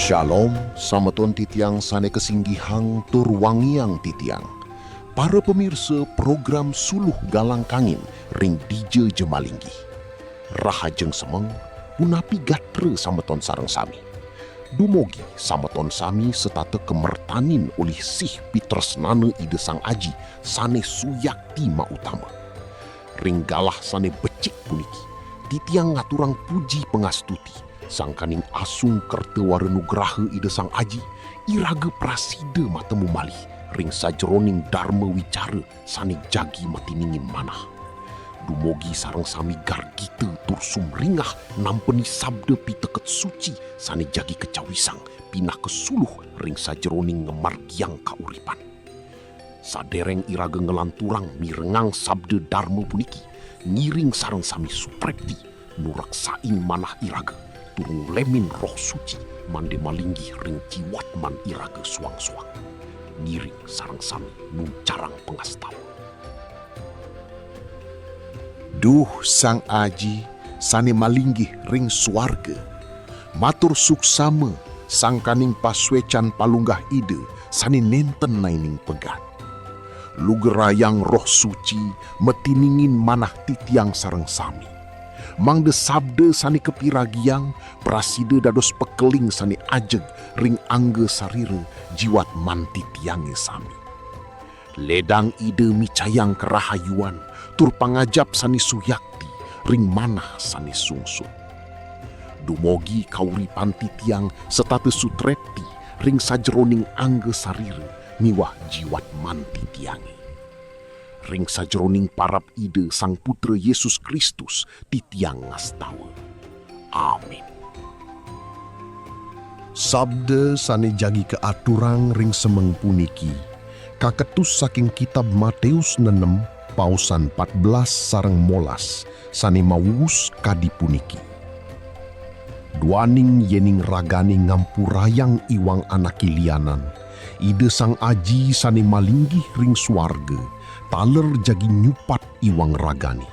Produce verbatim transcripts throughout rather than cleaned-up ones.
Shalom, sameton titiang sane kasinggihang tur wangiang titiang. Para pamirsa program Suluh Galang Kangin ring dija ja malinggih. Rahajeng semeng, punapi gatra sameton sareng sami. Dumogi sameton sami setata kamertanin olih sih pitresnana Ida Sang Aji sane suyakti mautama. Ring galah sane becik puniki, titiang ngaturang puji pangastuti, sangkaning asung kerta wara nugraha Ida Sang Aji, iraga prasida matemu malih ring sajeroning darma wicara sane jagi matiningin manah. Dumogi sareng sami gargita tur sumringah nampeni sabda piteket suci sane jagi kacawisang pinaka suluh ring sajeroning ngamargiang kauripan. Sadereng iraga nglanturang mirengang sabda darma puniki, ngiring sareng sami sutrepti, nureksain manah iraga, tur ngulemin Roh Suci, mangda malinggih ring jiwatman iraga suang-suang. Ngiring sareng sami nuncarang pangastawa. Duh Sang Aji sane malinggih ring suarga, matur suksma sangkaning pasuecan palunggah Ida sane nenten naining pegat. Lugrayang Roh Suci matiningin manah titiang sareng sami. Mangda sabda sane kapiragiang prasida dados pakeling sane ajeg ring angga sarira jiwatman titiange sami. Ledang Ida micayang karahayuan tur pangajap sane suyakti ring manah sane sungsut. Dumogi kauripan titiang setata sutrepti ring sajeroning angga sarira miwah jiwatman titiange. Ring sajeroning parab Ida Sang Putra Yesus Kristus titiang ngastawa. Amin. Sabda sane jagi kaaturang ring semeng puniki kaketus saking kitab Mateus nenem, pausan patbelas sareng molas, sane mawuus kadi puniki: Duaning yening ragane ngampurayang iwang anake lianan, Ida Sang Aji sane malinggih ring suarga taler jagi nyupat iwang ragane.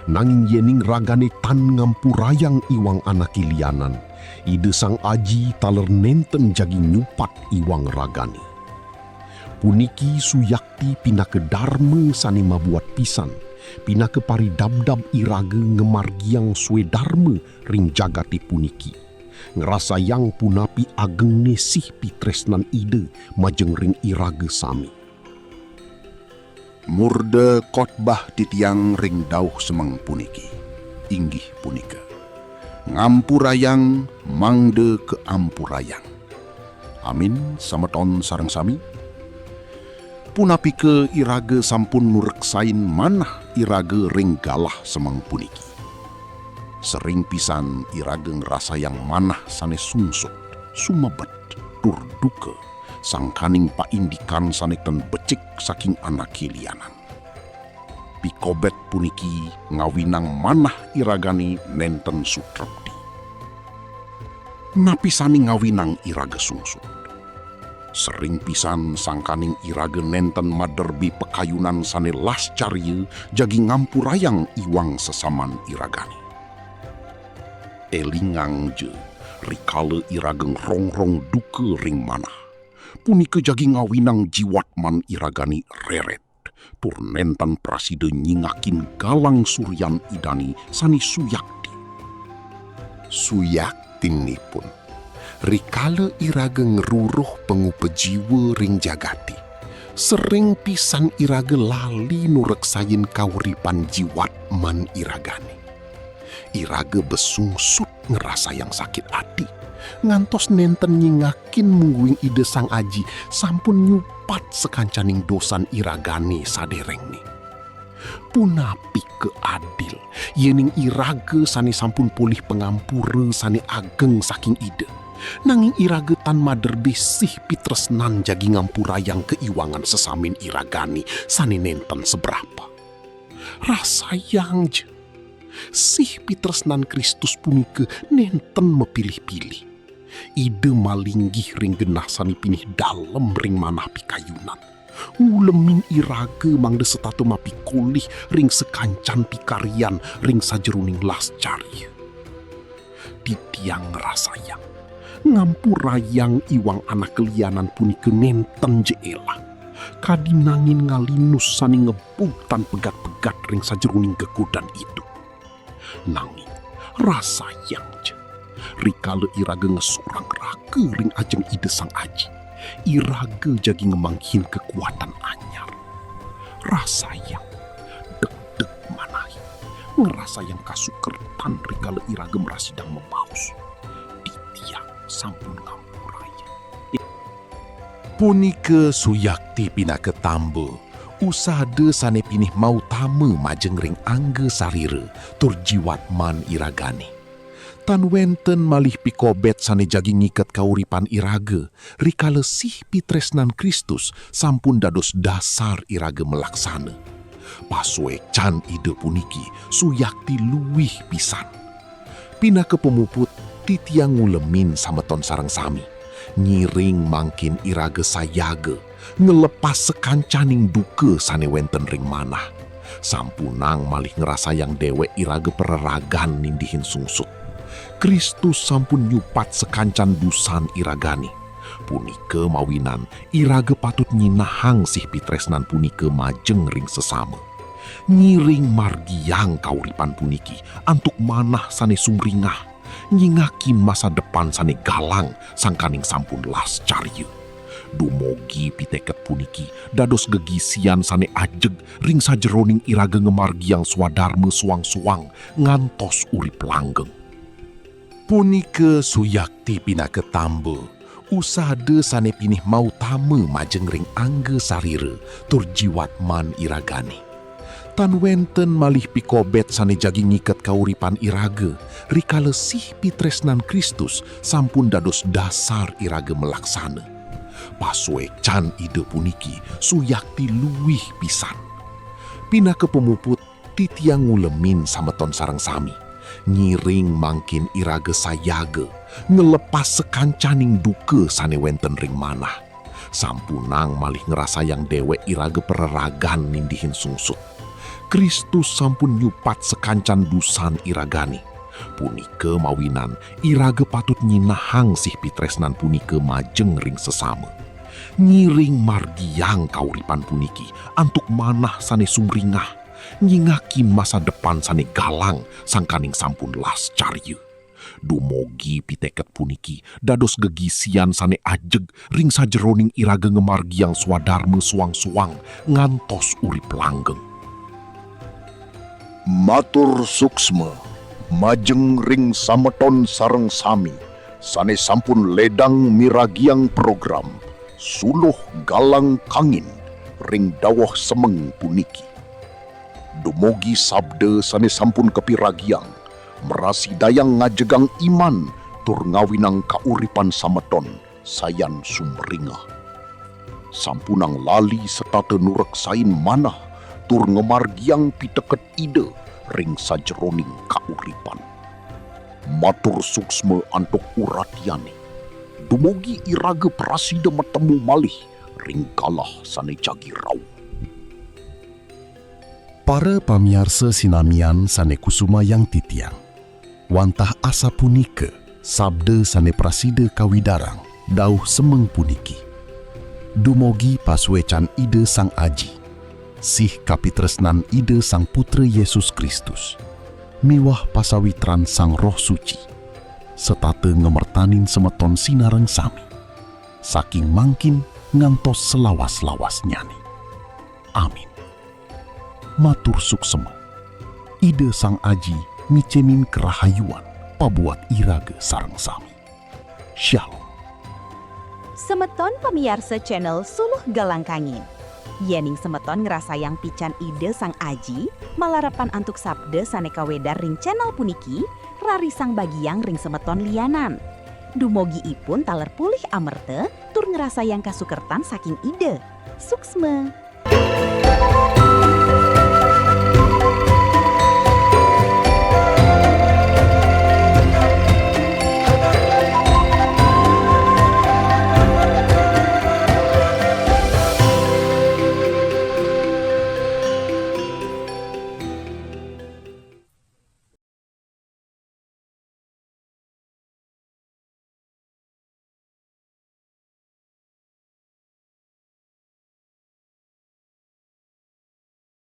Nanging yening ragane tan ngampurayang iwang anake lianan, Ida Sang Aji taler nenten jagi nyupat iwang ragane. Puniki suyakti pinaka darma sane mabuat pisan, pinaka paridabdab iraga ngamargiang swadarma ring jagate puniki, ngrasayang punapi agengne sih pitresnan Ida majeng ring iraga sami. Murda kotbah titiang ring dauh semeng puniki, inggih punika: Ngampurayang mangda kaampurayang. Amin, sameton sareng sami. Punapike iraga sampun nureksain manah iraga ring galah semeng puniki? Sering pisan iraga ngrasayang manah sane sungsut, sumebet, tur duka, sangkaning paindikan sane ten becik saking anake lianan. Pikobet puniki ngawinang manah iragane nenten sutrepti. Napi sane ngawinang iraga sungsut? Sering pisan sangkaning iraga nenten maderbe pakayunan sane lascarya jagi ngampurayang iwang sesaman iragane. Elingangja, rikala iraga ngrongrong duka ring manah, punika jagi ngawinang jiwatman iragane reret, tur nenten prasida nyingakin galang suryan Idane sane suyakti. Suyaktinipun, rikala iraga ngruruh pangupa jiwa ring jagate, sering pisan iraga lali nureksain kauripan jiwatman iragane. Iraga besungsut ngrasayang sakit ati, ngantos nenten nyingakin mungguing Ida Sang Aji sampun nyupat sakancaning dosan iragane saderengne. Punapike adil, yening iraga sane sampun polih pangampura sane ageng saking Ida, nanging iraga tan maderbe sih pitresnan jagi ngampurayang kaiwangan sesamin iragane sane nenten sebrapa? Rasayangja, sih pitresnan Kristus punika nenten mapilih-pilih. Ida malinggih ring genah sane pinih dalem ring manah pikayunan, ngulemin iraga mangda setata mapikolih ring sakancan pikaryan ring sajeroning lascarya. Titiang ngrasayang, Ngampurayang iwang anak lianan punika nenten ja elah. Kadi nangin ngalinus sane ngebug tan pegat-pegat ring sajeroning gegodan itu. Nanging rasayang ja, rikala iraga ngesurang raga ring ajeng Ida Sang Aji, iraga jagi ngamanggihin kekuatan anyar. Rasayang degdeg manahe, ngrasayang kasukertan rikala iraga mrasidang mabaos, "Titiang sampun ngampurayang." Punika suyakti pinaka tamba, usada sane pinih mautama majeng ring angga sarira tur jiwatman iragane. Tan wenten malih pikobet sane jagi ngiket kauripan iraga, rikala sih pitresnan Kristus sampun dados dasar iraga malaksana. Pasuecan Ida puniki suyakti luih pisan. Pinaka pamuput, titiang ngulemin sameton sareng sami, ngiring mangkin iraga sayaga, nglepas sakancaning duka sane wenten ring manah. Sampunang malih ngrasayang dewek iraga praragan nindihin sungsut. Kristus sampun nyupat sakancan dusan iragane. Punika mawinan iraga patut nyinahang sih pitresnan punika majeng ring sesama. Ngiring margiang kauripan puniki antuk manah sane sumringah, nyingakin masa depan sane galang sangkaning sampun las carya. Dumugi piteket puniki dados gegisian sane ajeg ring sajeroning iraga ngamargiang swadarma suang-suang ngantos urip langgeng. Punika suyakti pinaka tamba, usada sane pinih mautama majeng ring angga sarira tur jiwatman iragane. Tan wenten malih pikobet sane jagi ngiket kauripan iraga, rikala sih pitresnan Kristus sampun dados dasar iraga malaksana. Pasuecan Ida puniki suyakti luih pisan. Pinaka pamuput, titiang ngulemin sameton sareng sami, ngiring mangkin iraga sayaga, nglepas sakancaning duka sane wenten ring manah. Sampunang malih ngrasayang dewek iraga praragan nindihin sungsut. Kristus sampun nyupat sakancan dusan iragane. Punika mawinan iraga patut nyinahang sih pitresnan punika majeng ring sesama. Ngiring margiang kauripan puniki antuk manah sane sumringah, nyingakin masa depan sane galang sangkaning sampun las carya. Dumugi piteket puniki dados gegisian sane ajeg ring sajeroning iraga ngamargiang swadarma suang-suang ngantos urip langgeng. Matur suksma majeng ring sameton sareng sami sane sampun ledang miragiang program Suluh Galang Kangin ring daweh semeng puniki. Dumugi sabda sane sampun kapiragiang, mrasidayang ngajegang iman tur ngawinang kauripan sameton sayan sumringah. Sampunang lali setata nureksain manah tur ngamargiang piteket Ida ring sajeroning kauripan. Matur suksma antuk uratiane. Dumugi iraga prasida matemu malih ring galah sane jagi rauh. Para pamiarsa sinamian sane kusumayang titiang, wantah asapunika sabda sane prasida kawidarang dauh semeng puniki. Dumugi pasuecan Ida Sang Aji, sih kapitresnan Ida Sang Putra Yesus Kristus, miwah pasawitran Sang Roh Suci, setata ngamertanin semeton sinareng sami, saking mangkin ngantos selawas-lawasnyane. Amin. Matur suksema. Ida Sang Aji micenin karahayuan pabuat iraga sareng sami. Shalom. Semeton pamiarsa channel Suluh Galang Kangin. Yening semeton ngrasayang pican Ida Sang Aji, malarapan antuk sabda sane kawedar ring channel puniki, rarisang bagiang ring semeton lianan. Dumugi ipun taler pulih amerta tur ngrasayang kasukertan saking Ida. Suksma.